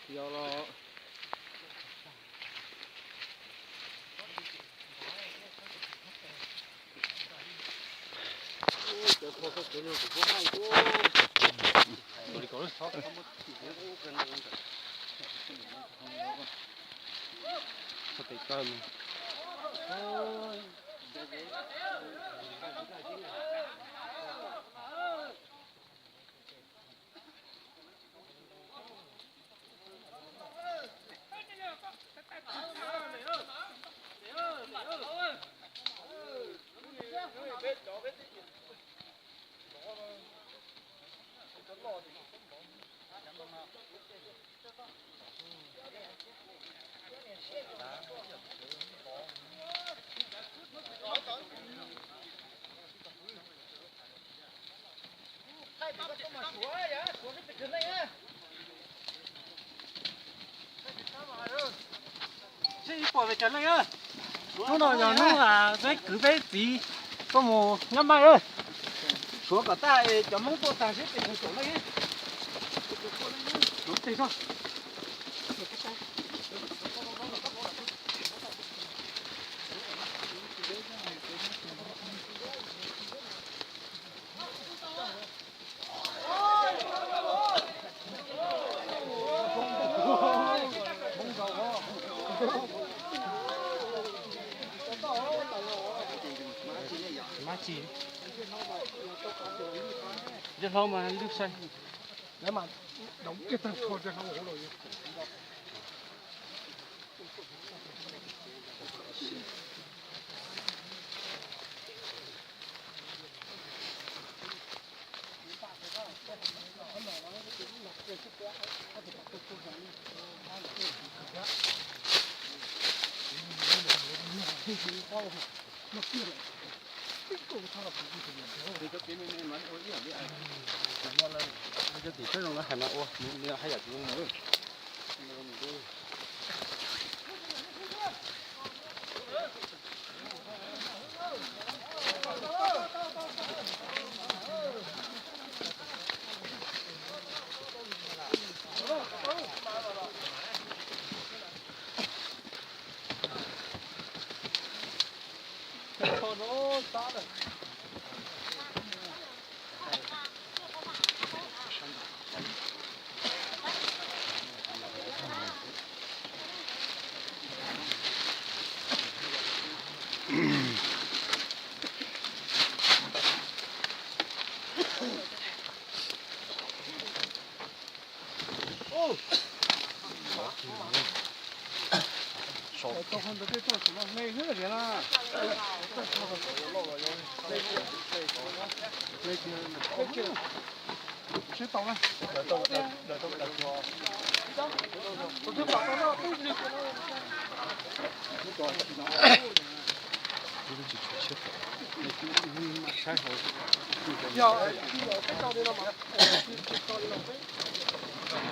Yog los. Hnub no yog hnub peb kwv peb txiv tuaj mus nyob npaij. Suav kom tag cov Hmoob tuaj tag seb pem tus saum leej. Suav teg soj. Cov hlau mas lwj sai.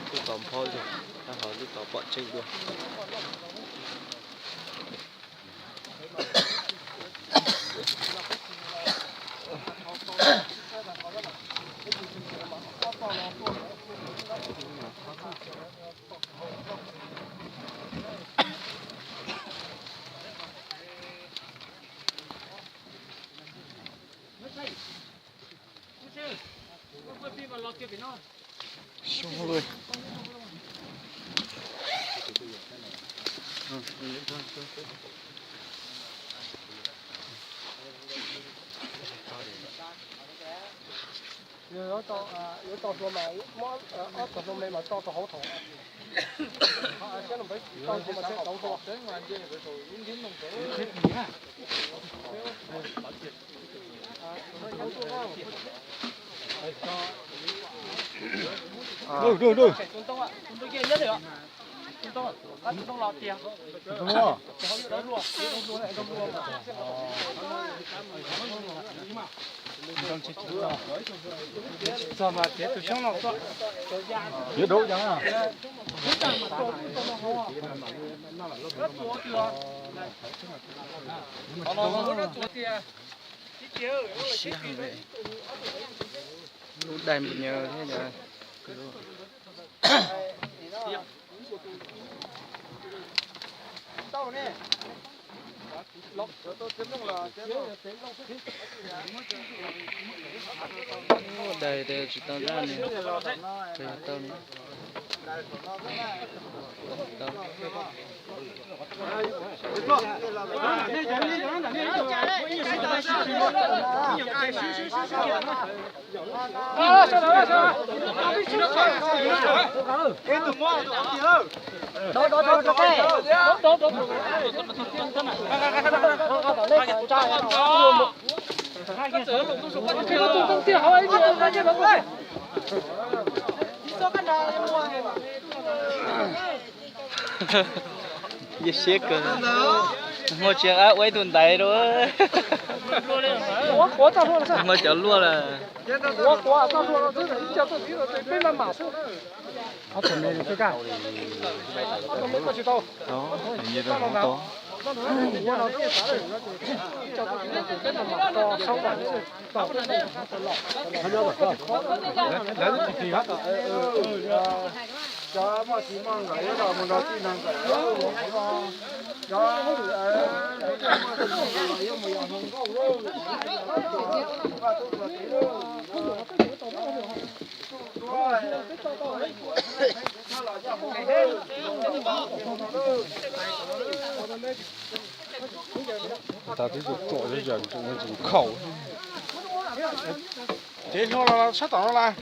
Twb tau nphob zog, tab ho twb tau pom tseeb dua. Yuav tau hlua mas muab ob tug hlua me mas tso rau hauv thaum siab no peb tau mas thiaj tau hlua. Tus ntoo, tus ntoo yeej li, tus ntoo, tus ntoo los tiag. Txog mas tiav tus xyoob no. Yuav dub cov na. Siab heev li. Lub dai npus nyas thiab yog. Dais tsis tau zaj ne. Tau. Yog siab kawg. Hmo tsis qab ua ib tug ntaiv rau. Hmo cov luaj lawm. Tas twb tsom tsom yog yam tseem khaum. Cev hlua los sab tom no las.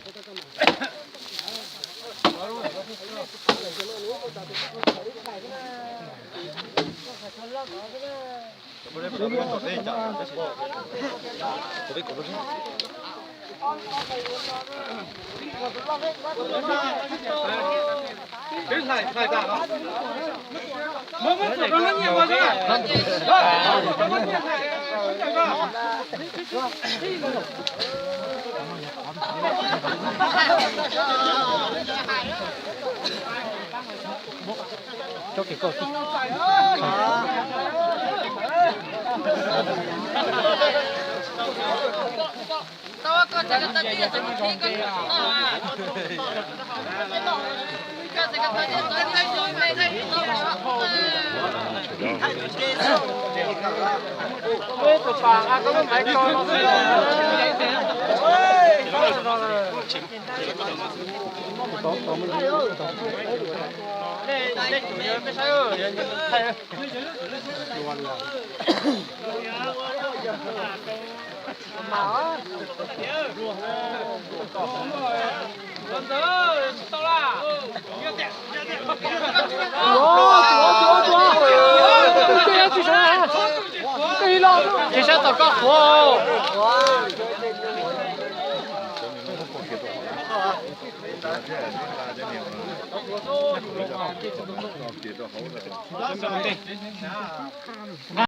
Ces sab tom koj qhuav.